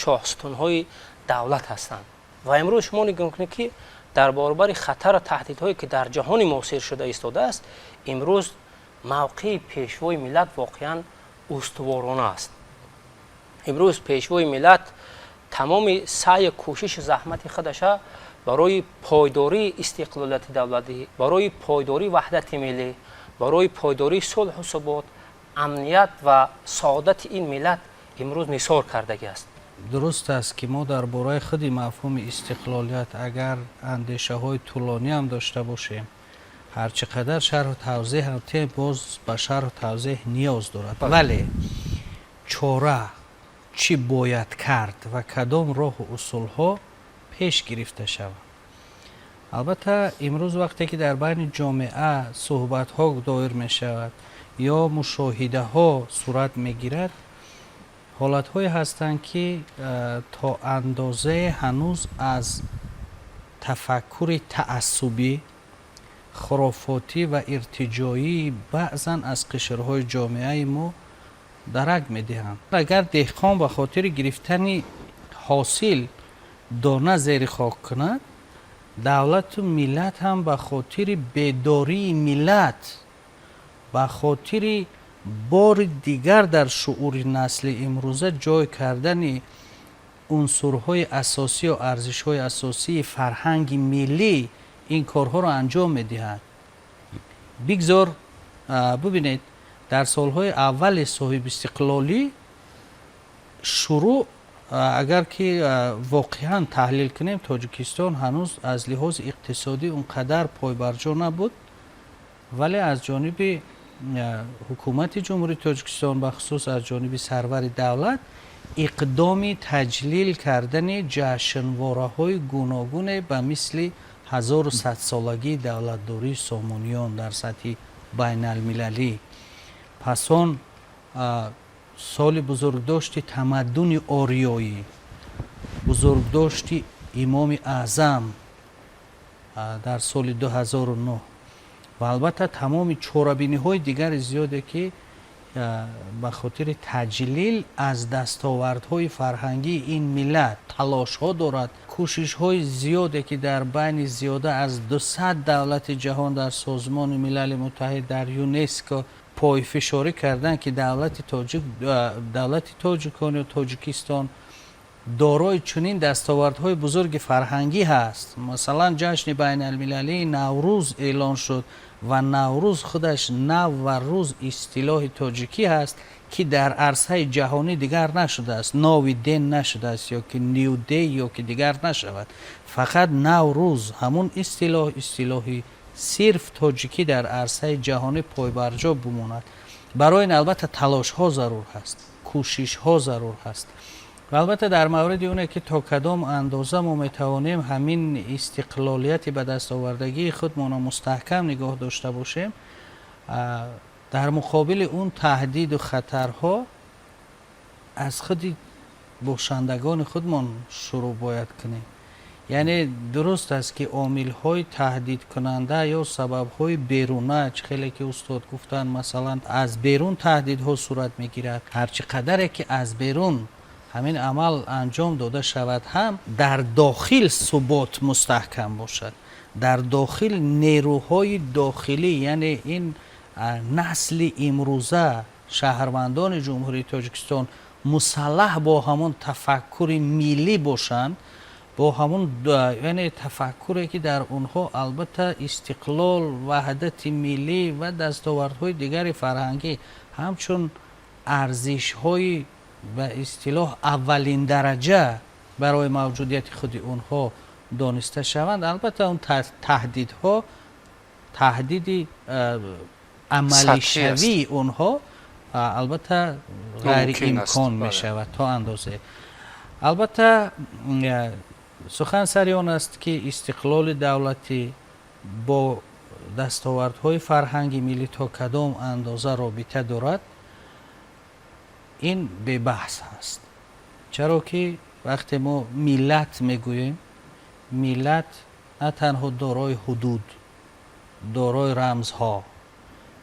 шоҳсутунҳои давлат ҳастанд. Ва имрӯз шумо нигоҳ кунед, ки дар баробари хатару таҳдидҳое, ки дар ҷаҳони муосир шуда истодааст, имрӯз мавқеи Пешвои миллат воқеан устуворона аст. Имрӯз Пешвои миллат тамоми саъю кӯшишу заҳмати худаша барои пойдории истиқлолияти давлатӣ, барои пойдории ваҳдати миллӣ, барои пойдории сулҳу субот, амният ва саодати ин миллат имрӯз нисор кардагӣ аст. Дуруст аст, ки мо дар бораи худи мафҳуми истиқлолият агар андешаҳои тӯлониам дошта бошем, ҳарчи қадар шарҳу тавзеҳ ҳам, боз ба шарҳу тавзеҳ ниёз дорад. Вале чора чӣ бояд кард ва кадом роҳу усулҳо пеш гирифта шаванд? Албатта, имрӯз вақте ки дар байни ҷомеа суҳбатҳо доир мешавад ё мушоҳидаҳо сурат мегирад, ҳолатҳое ҳастанд, ки то андозае ҳанӯз аз тафаккури таассубӣ, хурофотӣ ва иртиҷоӣ баъзан аз қишрҳои ҷомеаи мо дарак медиҳанд. Агар деҳқон ба хотири гирифтани ҳосил дона зери хок кунад, давлату миллат ҳам ба хотири бедории миллат, ба хотири бори дигар дар шуури насли имрӯза ҷой кардани унсурҳои асосӣ ё арзишҳои асосии фарҳанги миллӣ ин корҳоро анҷом медиҳад. Бигзор, бубинед, дар солҳои аввали соҳибистиқлолӣ шурӯъ, агар ки воқеан таҳлил кунем, Тоҷикистон ҳанӯз аз лиҳози иқтисодӣ он қадар пойбарҷо набуд, вале аз ҷониби ҳукумати Ҷумҳурии Тоҷикистон, бахусус аз ҷониби сарвари давлат, иқдоми таҷлил кардани ҷашнвораҳои гуногуне ба мисли 1100-солагии давлатдории Сомониён дар сатҳи байналмилалӣ, пас он соли бузургдошти тамаддуни ориёӣ, бузургдошти Имоми Аъзам дар соли 2009 ва албатта тамоми чорабиниҳои дигари зиёде, ки ба хотири таҷлил аз дастовардҳои фарҳангии ин миллат талошҳо дорад, кӯшишҳои зиёде, ки дар байни зиёда аз 200 давлати ҷаҳон, дар Созмони Милали Муттаҳид, дар ЮНЕСКО пойфишорӣ карданд, ки давлати тоҷик, давлати тоҷикон ё Тоҷикистон дорои чунин дастовардҳои бузурги фарҳангӣ ҳаст. Масалан, ҷашни байналмилалии Наврӯз эълон шуд ва Наврӯз худаш нав ва рӯз истилоҳи тоҷикӣ ҳаст, ки дар арсаи ҷаҳонӣ дигар нашудааст, Новый день нашудааст ё ки New Day ё ки дигар нашавад. Фақат Наврӯз, ҳамун истилоҳ, истилоҳи сирф тоҷикӣ дар арсаи ҷаҳонӣ пойбарҷо бимонад. Барои ин албатта талошҳо зарур ҳаст, кӯшишҳо зарур ҳаст. Ва албатта, дар мавриди оне ки то кадом андоза мо метавонем ҳамин истиқлолияти ба дастовардагии худмонро мустаҳкам нигоҳ дошта бошем дар муқобили он таҳдиду хатарҳо, аз худи бошандагони худмон шурӯъ бояд кунем. Яъне дуруст аст, ки омилҳои таҳдидкунанда ё сабабҳои беруна, чӣ хеле ки устод гуфтанд, масалан, аз берун таҳдидҳо сурат мегирад. Ҳарчи қадаре ки аз берун ҳамин амал анҷом дода шавад ҳам, дар дохил субот мустаҳкам бошад, дар дохил нерӯҳои дохилӣ, яъне ин насли имрӯза, шаҳрвандони Ҷумҳурии Тоҷикистон мусаллаҳ бо ҳамон тафаккури миллӣ бошанд, бо ҳамон, яъне, тафаккуре, ки дар онҳо албатта истиқлол, ваҳдати миллӣ ва дастовардҳои дигари фарҳангӣ ҳамчун арзишҳои ба истилоҳ аввалиндараҷа барои мавҷудияти худи онҳо дониста шаванд, албатта он таҳдидҳо, таҳдиди амалишавии онҳо албатта ғайриимкон мешавад то андозе. Албатта, сухан сари он аст, ки истиқлоли давлатӣ бо дастовардҳои фарҳанги миллӣ то кадом андоза робита дорад, ин бебаҳс аст. Чаро ки вақте мо миллат мегӯем, миллат на танҳо дорои ҳудуд, дорои рамзҳо,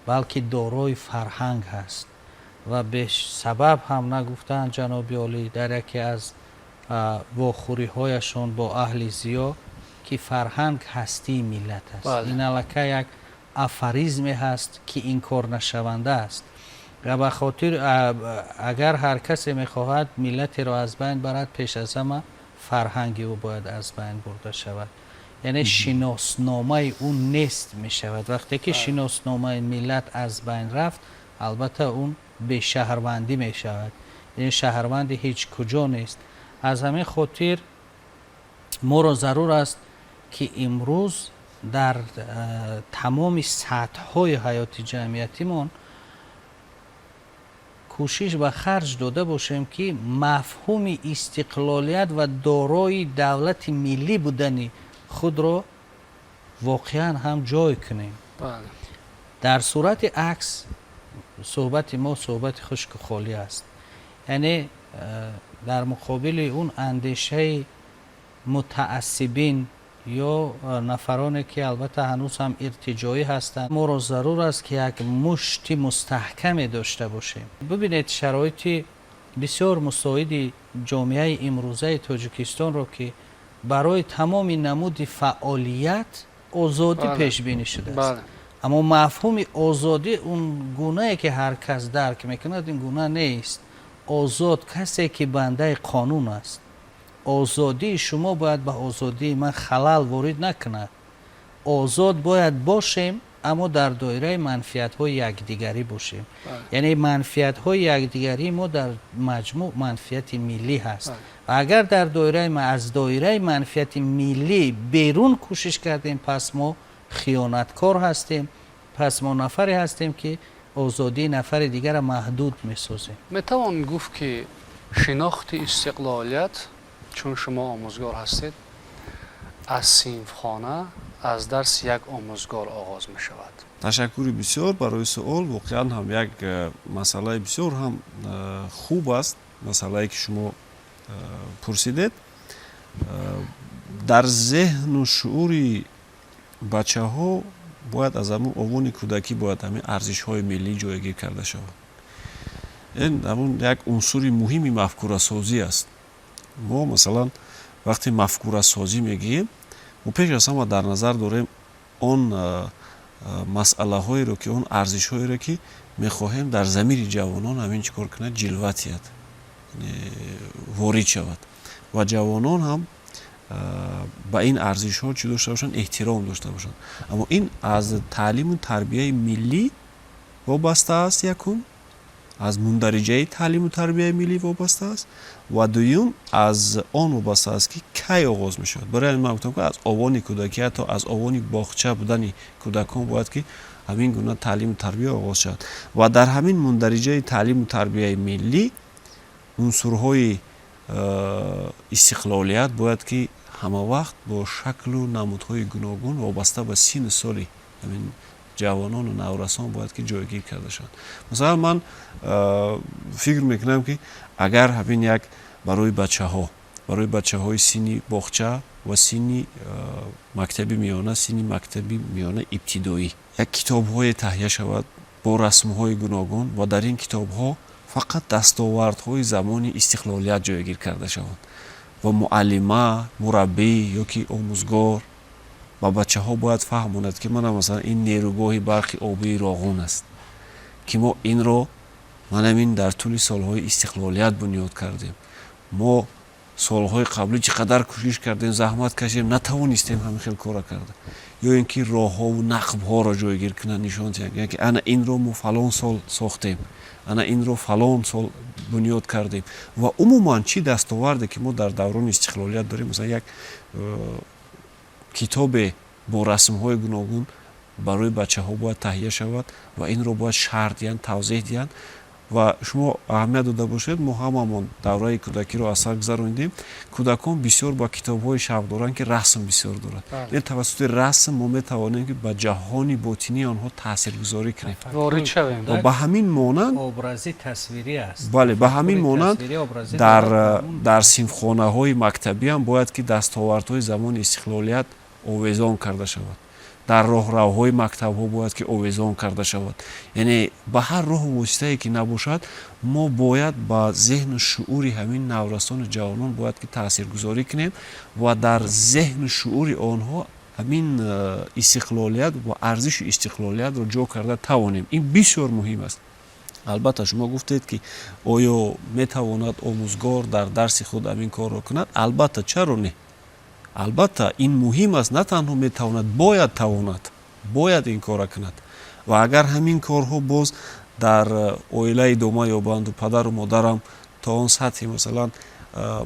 балки дорои фарҳанг ҳаст. Ва бесабаб ҳам нагуфтаанд ҷаноби олӣ дар яке аз вохӯриҳояшон бо аҳли зиё, ки фарҳанг ҳастии миллат аст. Ин аллакай як афоризме ҳаст, ки инкорнашаванда аст. Ва ба хотир агар ҳар касе мехоҳад миллатеро аз байн барад, пеш аз ҳама фарҳанги ӯ бояд аз байн бурда шавад, яъне шиносномаи ӯ нест мешавад. Вақте ки шиносномаи миллат аз байн рафт, албатта он бешаҳрвандӣ мешавад, яъне шаҳрванди ҳеҷ куҷо нест. Аз ҳамин хотир моро зарур аст, ки имрӯз дар тамоми сатҳҳои ҳаёти ҷамъиятимон кӯшиш ба харҷ дода бошем, ки мафҳуми истиқлолият ва дорои давлати миллӣ будани худро воқеан ҳам ҷой кунем. Дар сурати акс суҳбати мо суҳбати хушку холӣ аст. Яъне дар муқобили он андешаи мутаассибин ё нафароне, ки албатта ҳанӯз ҳам иртиҷоӣ ҳастанд, моро зарур аст, ки як мушти мустаҳкаме дошта бошем. Бибинед шароити бисёр мусоиди ҷомеаи имрӯзаи Тоҷикистонро, ки барои тамоми намуди фаъолият озодӣ пешбинӣ шудааст. Аммо мафҳуми озодӣ он гунае, ки ҳар кас дарк мекунад, ин гуна нест. Озод касе, ки бандаи қонун аст. Озодии шумо бояд ба озодии ман халал ворид накунад. Озод бояд бошем, аммо дар доираи манфиатҳои якдигарӣ бошем. Яъне манфиатҳои якдигарии мо дар маҷмӯъ манфиати миллӣ ҳаст. Ва агар дар доираи аз доираи манфиати миллӣ берун кӯшиш кардем, пас мо хиёнаткор ҳастем, пас мо нафаре ҳастем, ки озодии нафари дигарро маҳдуд месозем. Метавон гуфт, ки шинохти истиқлолият, чун шумо омӯзгор ҳастед, аз синфхона, аз дарси як омӯзгор оғоз мешавад? Ташаккури бисёр барои суол. Воқеан ҳам як масъалаи бисёр ҳам хуб аст, масъалае, ки шумо пурсидед. Дар зеҳну шуури бачаҳо бояд аз ҳамун овони кӯдакӣ бояд ҳамин арзишҳои миллӣ ҷойгир карда шавад. Ин ҳамун як унсури муҳими мафкурасозӣ аст. Мо, масалан, вақте мафкурасозӣ мегӯем, мо пеш аз ҳама дар назар дорем он масъалаҳоеро, ки он арзишҳоеро, ки мехоҳем дар замири ҷавонон ҳамин чӣ кор кунад, ҷилва тиҳад, ворид шавад ва ҷавонон ҳам ба ин арзишҳо чӣ дошта бошанд, эҳтиром дошта бошанд. Аммо ин аз таълиму тарбияи миллӣ вобаста аст. Якум, аз мундариҷаи таълиму тарбияи миллӣ вобаста аст ва дуюм, аз он вобаста аст, ки кай оғоз мешавад. Барои ҳамин ман гуфтам, ки аз овони кӯдакӣ, ҳатто аз овони боғча будани кӯдакон бояд, ки ҳамин гуна таълиму тарбия оғоз шавад. Ва дар ҳамин мундариҷаи таълиму тарбияи миллӣ унсурҳои истиқлолият бояд, ки ҳамавақт бо шаклу намудҳои гуногун вобаста ба синну соли ҳамин ҷавонону наврасон бояд, ки ҷойгир карда шаванд. Масалан, ман фикр мекунам, ки агар ҳамин як барои бачаҳо Барои бачаҳои синни боғча ва синни мактаби миёна, синни мактаби миёна ибтидоӣ як китобҳое таҳия шавад бо расмҳои гуногун ва дар ин китобҳо фақат дастовардҳои замони истиқлолият ҷойгир карда шаванд ва муаллима, мураббӣ ё ки омӯзгор ба бачаҳо бояд фаҳмонад, ки мана, масалан, ин нерӯгоҳи барқи обии Роғун аст, ки мо инро манамин дар тӯли солҳои истиқлолият бунёд кардем. Мо солҳои қаблӣ чӣ қадар кӯшиш кардем, заҳмат кашидем, натавонистем ҳамин хел кора карда. Ё ин ки роҳҳову нақбҳоро ҷойгир кунанд, нишон диҳанд, ки ана инро мо фалон сол сохтем, ана инро фалон сол бунёд кардем ва умуман чӣ дастоварде ки мо дар даврони истиқлолият дорем. Масалан, як китобе бо расмҳои гуногун барои бачаҳо бояд таҳия шавад ва инро бояд шарҳ диҳанд, тавзеҳ диҳанд. Ва шумо аҳамият дода бошед, мо ҳамамон давраи кӯдакиро аз сар гузаронидем. Кӯдакон бисёр ба китобҳое шавқ доранд, ки расм бисёр дорад. Яъне тавассути расм мо метавонем, ки ба ҷаҳони ботинии онҳо таъсиргузорӣ кунем. Ворид шавем. Ва ба ҳамин монанд образи тасвирӣ аст. Бале, ба ҳамин монанд дар синфхонаҳои мактабиам бояд ки дастовардҳои замони истиқлолият овезон карда шавад, дар роҳравҳои мактабҳо бояд ки овезон карда шавад. Яъне ба ҳар роҳу воситае ки набошад, мо бояд ба зеҳну шуъури ҳамин наврасону ҷавонон бояд ки таъсиргузорӣ кунем ва дар зеҳну шуъури онҳо ҳамин истиқлолият ва арзиши истиқлолиятро ҷо карда тавонем. Ин бисёр муҳим аст. Албатта, шумо гуфтед, ки оё метавонад омӯзгор дар дарси худ ҳамин корро кунад? Албатта, чаро не? Албатта, ин муҳим аст. На танҳо метавонад, бояд тавонад, бояд ин корра кунад. Ва агар ҳамин корҳо боз дар оила идома ёбанду падару модарам то он сатҳи, масалан,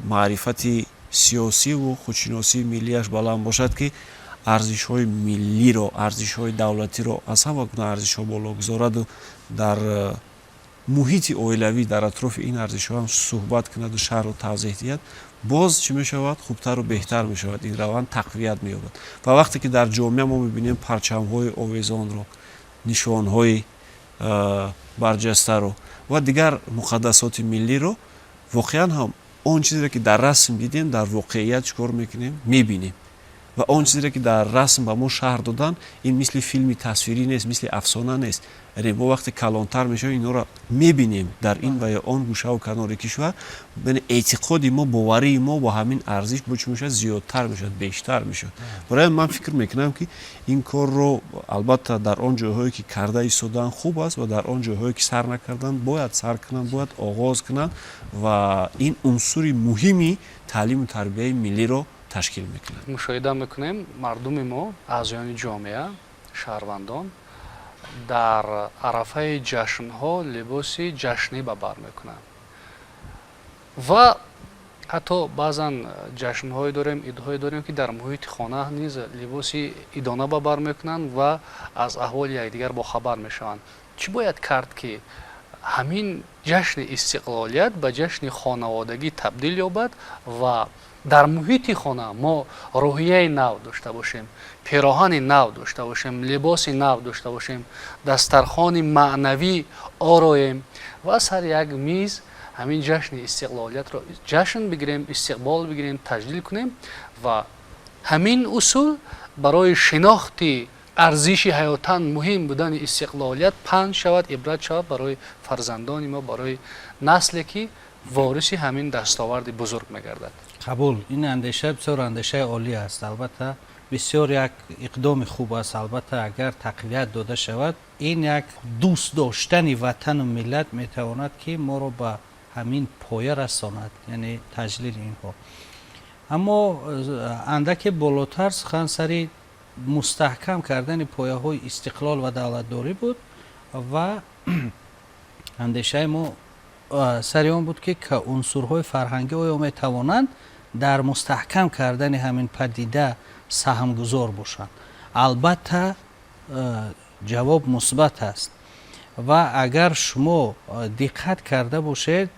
маърифати сиёсиву худшиносии миллиаш баланд бошад, ки арзишҳои миллиро, арзишҳои давлатиро аз ҳама гуна арзишҳо боло гузораду дар муҳити оилавӣ дар атрофи ин арзишҳо ҳам суҳбат кунаду шарҳу тавзеҳ диҳад, боз чӣ мешавад? Хубтару беҳтар мешавад, ин раванд тақвият меёбад. Ва вақте ки дар ҷомеа мо мебинем парчамҳои овезонро, нишонҳои барҷастаро ва дигар муқаддасоти миллиро, воқеан ҳам он чизеро, ки дар расм дидем, дар воқеият чӣ кор мекунем? Мебинем. Ва он чизеро, ки дар расм ба мо шарҳ доданд, ин мисли филми тасвирӣ нест, мисли афсона нест. Яъне мо вақте калонтар мешавем, инҳоро мебинем дар ин ва ё он гӯшаву канори кишвар. Яъне эътиқоди мо, боварии мо бо ҳамин арзиш бо чӣ мешавад? Зиёдтар мешавад, бештар мешавад. Барои ман фикр мекунам, ки ин корро албатта дар он ҷойҳое, ки карда истодаанд, хуб аст ва дар он ҷойҳое, ки сар накарданд, бояд сар кунанд, бояд оғоз кунанд ва ин унсури муҳими таълиму тарбияи миллиро ташкил мекунад. Мушоҳида мекунем, мардуми мо, аъзоёни ҷомеа, шаҳрвандон дар арафаи ҷашнҳо либоси ҷашнӣ ба бар мекунанд ва ҳатто баъзан ҷашнҳое дорем, идҳое дорем, ки дар муҳити хона низ либоси идона ба бар мекунанд ва аз аҳволи якдигар бохабар мешаванд. Чӣ бояд кард, ки ҳамин ҷашни истиқлолият ба ҷашни хонаводагӣ табдил ёбад ва дар муҳити хона мо рӯҳияи нав дошта бошем, пироҳани нав дошта бошем, либоси нав дошта бошем, дастархони маънавӣ ороем ва сари як миз ҳамин ҷашни истиқлолиятро ҷашн бигирем, истиқбол бигирем, таҷлил кунем ва ҳамин усул барои шинохти арзиши ҳаётан муҳим будани истиқлолият панд шавад, ибрат шавад барои фарзандони мо, барои насле, ки вориси ҳамин дастоварди бузург мегардад? Қабул, ин андеша бисёр андешаи олӣ аст. Албатта, бисёр як иқдоми хуб аст. Албатта, агар тақвият дода шавад, ин як дӯст доштани ватану миллат метавонад, ки моро ба ҳамин поя расонад, яъне таҷлили инҳо. Аммо андаке болотар сухан сари мустаҳкам кардани пояҳои истиқлол ва давлатдорӣ буд ва андешаи мо сари он буд, ки унсурҳои фарҳангӣ оё метавонанд дар мустаҳкам кардани ҳамин падида саҳмгузор бошанд. Албатта, ҷавоб мусбат аст. Ва агар шумо диққат карда бошед,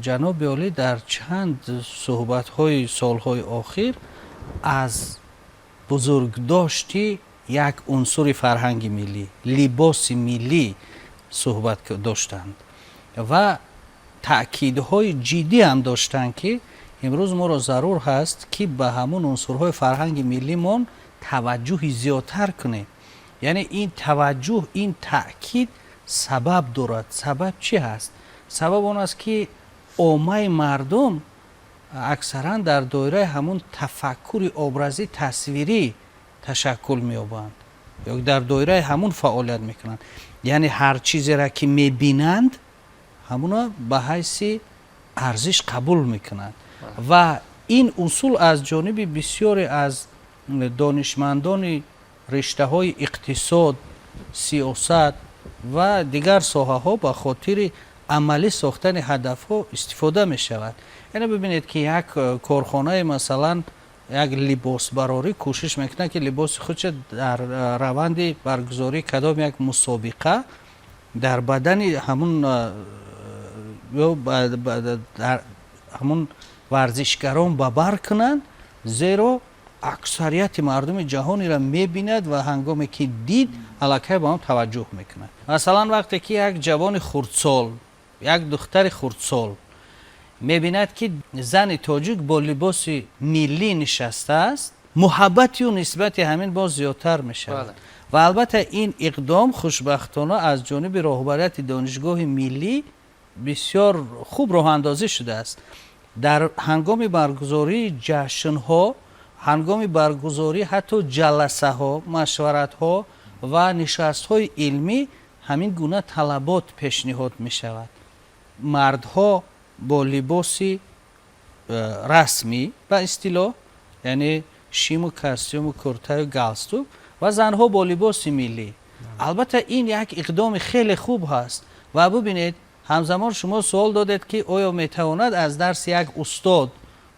ҷаноби олӣ дар чанд суҳбатҳои солҳои охир аз бузургдошти як унсури фарҳанги миллӣ, либоси миллӣ суҳбат доштанд ва таъкидҳои ҷиддӣ ҳам доштанд, ки Имрӯз моро зарур ҳаст, ки ба ҳамун унсурҳои фарҳанги миллимон таваҷҷӯҳи зиёдтар кунем. Яъне ин таваҷҷӯҳ, ин таъкид сабаб дорад. Сабаб чӣ ҳаст? Сабаб он аст, ки оммаи мардум аксаран дар доираи ҳамун тафаккури образӣ, тасвирӣ ташаккул меёбанд ё дар доираи ҳамун фаъолият мекунанд. Яъне ҳар чизеро, ки мебинанд, ҳамуна ба ҳайси арзиш қабул мекунанд. Ва ин усул аз ҷониби бисёре аз донишмандони риштаҳои иқтисод, сиёсат ва дигар соҳаҳо ба хотири амалӣ сохтани ҳадафҳо истифода мешавад. Яъне бибинед, ки як корхонаи, масалан, як либосбарорӣ кӯшиш мекунад, ки либоси худша дар раванди баргузории кадом як мусобиқа дар бадани ҳамун ё дар ҳамун варзишгарон ба бар кунанд, зеро аксарияти мардуми ҷаҳон инро мебинад ва ҳангоме ки дид, аллакай ба он таваҷҷӯҳ мекунад. Масалан, вақте ки як ҷавони хурдсол, як духтари хурдсол мебинад, ки зани тоҷик бо либоси миллӣ нишастааст, муҳаббати ӯ нисбати ҳамин боз зиёдтар мешавад. Ва албатта, ин иқдом хушбахтона аз ҷониби роҳбарияти Донишгоҳи миллӣ бисёр хуб роҳандозӣ шудааст. Дар ҳангоми баргузории ҷашнҳо, ҳангоми баргузории ҳатто ҷаласаҳо, машваратҳо ва нишастҳои илмӣ ҳамин гуна талабот пешниҳод мешавад: мардҳо бо либоси расмӣ, ба истилоҳ, яъне шиму костюму куртаю галстук, ва занҳо бо либоси миллӣ. Албатта, ин як иқдоми хеле хуб ҳаст. Ва бубинед, ҳамзамон шумо суол додед, ки оё метавонад аз дарси як устод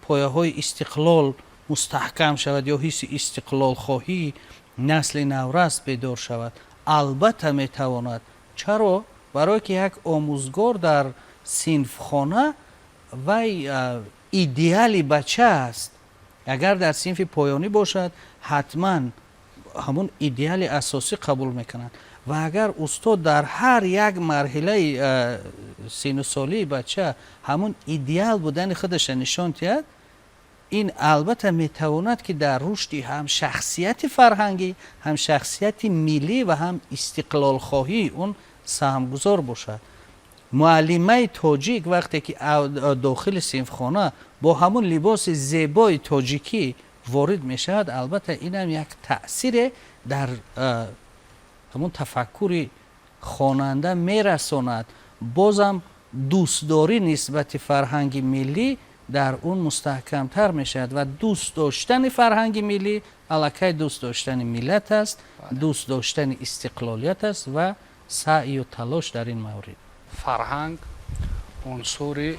пояҳои истиқлол мустаҳкам шавад ё ҳисси истиқлолхоҳии насли наврас бедор шавад. Албатта, метавонад. Чаро? Барое ки як омӯзгор дар синфхона вай идеали бача аст. Агар дар синфи поёнӣ бошад, ҳатман ҳамун идеали асосӣ қабул мекунанд. Ва агар устод дар ҳар як марҳилаи синну солии бача ҳамун идеал будани худаша нишон диҳад, ин албатта метавонад, ки дар рушди ҳам шахсияти фарҳангӣ, ҳам шахсияти миллӣ ва ҳам истиқлолхоҳии он саҳмгузор бошад. Муаллимаи тоҷик вақте ки дохили синфхона бо ҳамун либоси зебои тоҷикӣ ворид мешавад, албатта, инам як таъсире дар ҳамун тафаккури хонанда мерасонад. Бозам дӯстдорӣ нисбати фарҳанги миллӣ дар он мустаҳкамтар мешавад. Ва дӯст доштани фарҳанги миллӣ аллакай дӯст доштани миллат аст, дӯст доштани истиқлолият аст ва саъю талош дар ин маврид. Фарҳанг унсури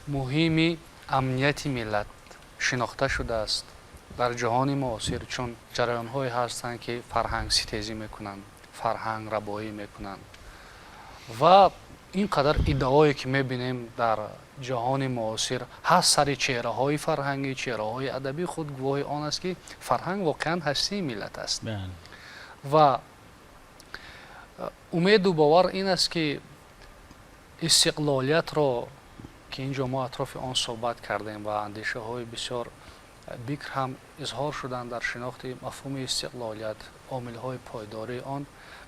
муҳими амнияти миллат шинохта шудааст дар ҷаҳони муосир, чун ҷараёнҳое ҳастанд, ки фарҳангситезӣ мекунанд, фарҳанг рабоӣ мекунанд. Ва ин қадар иддаое, ки мебинем дар ҷаҳони муосир ҳаст сари чеҳраҳои фарҳангӣ, чеҳраҳои адабӣ, худ гувоҳи он аст, ки фарҳанг воқеан ҳастии миллат аст. Ва умеду бовар ин аст, ки истиқлолиятро, ки ин ҷо мо атрофи он суҳбат кардем ва андешаҳои бисёр бикр ҳам изҳор шуданд дар шинохти мафҳуми истиқлолият, омилҳои пойдории он,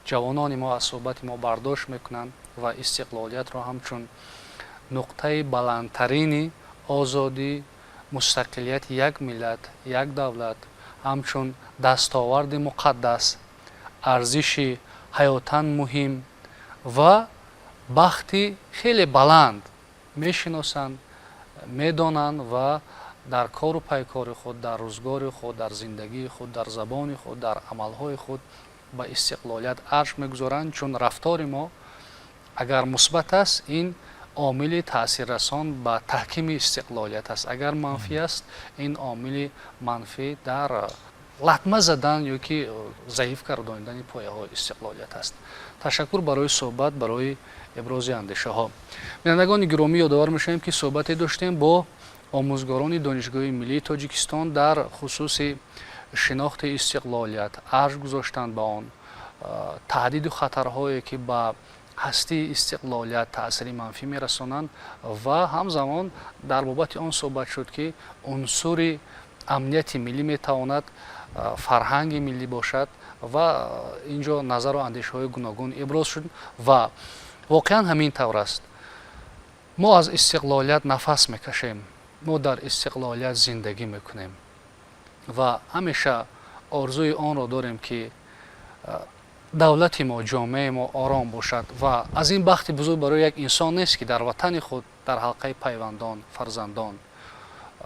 ҷавонони мо аз суҳбати мо бардошт мекунанд ва истиқлолиятро ҳамчун нуқтаи баландтарини озодӣ, мустақилияти як миллат, як давлат, ҳамчун дастоварди муқаддас, арзиши ҳаётан муҳим ва бахти хеле баланд мешиносанд, медонанд ва дар кору пайкори худ, дар рӯзгори худ, дар зиндагии худ, дар забони худ, дар амалҳои худ ба истиқлолият арҷ мегузоранд. Чун рафтори мо агар мусбат аст, ин омили таъсиррасон ба таҳкими истиқлолият аст, агар манфӣ аст, ин омили манфӣ дар латма задан ё ки заиф гардонидани пояҳои истиқлолият аст. Ташаккур барои суҳбат, барои ибрози андешаҳо. Бинандагони гиромӣ, ёдовар мешавем, ки суҳбате доштем бо омӯзгорони Донишгоҳи миллии Тоҷикистон дар хусуси шинохти истиқлолият, арҷ гузоштан ба он, таҳдиду хатарҳое, ки ба Ҳастии истиқлолият таъсири манфӣ мерасонанд ва ҳамзамон дар бобати он суҳбат шуд, ки унсури амнияти миллӣ метавонад фарҳанги миллӣ бошад ва ин ҷо назару андешаҳои гуногун иброз шуд ва воқеан ҳамин тавр аст. Мо аз истиқлолият нафас мекашем, мо дар истиқлолият зиндагӣ мекунем ва ҳамеша орзуи онро дорем, ки давлати мо, ҷомеаи мо ором бошад. Ва аз ин бахти бузург барои як инсон нест, ки дар ватани худ, дар ҳалқаи пайвандон, фарзандон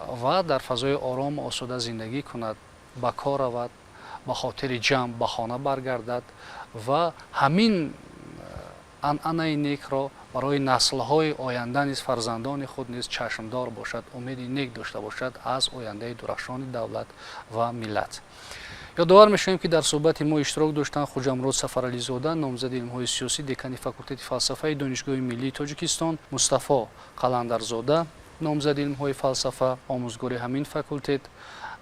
ва дар фазои орому осуда зиндагӣ кунад, ба кор равад, ба хотири ҷамъ ба хона баргардад ва ҳамин анъанаи некро барои наслҳои оянда низ, фарзандони худ низ чашмдор бошад, умеди нек дошта бошад аз ояндаи дурахшони давлат ва миллат. Ёдовар мешавем, ки дар суҳбати мо иштирок доштанд Хуҷамурод Сафарализода, номзади илмҳои сиёсӣ, декани факултети фалсафаи Донишгоҳи миллии Тоҷикистон, Мустафо Қаландарзода, номзади илмҳои фалсафа, омӯзгори ҳамин факултет,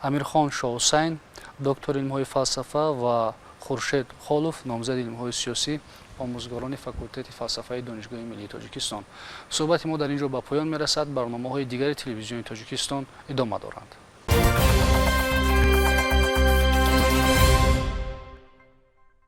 Амирхон Шоҳусайн, доктори илмҳои фалсафа ва Хуршед Холов, номзади илмҳои сиёсӣ, омӯзгорони факултети фалсафаи Донишгоҳи миллии Тоҷикистон. Суҳбати мо дар ин ҷо ба поён мерасад. Барномаҳои дигари Телевизиони Тоҷикистон идома доранд.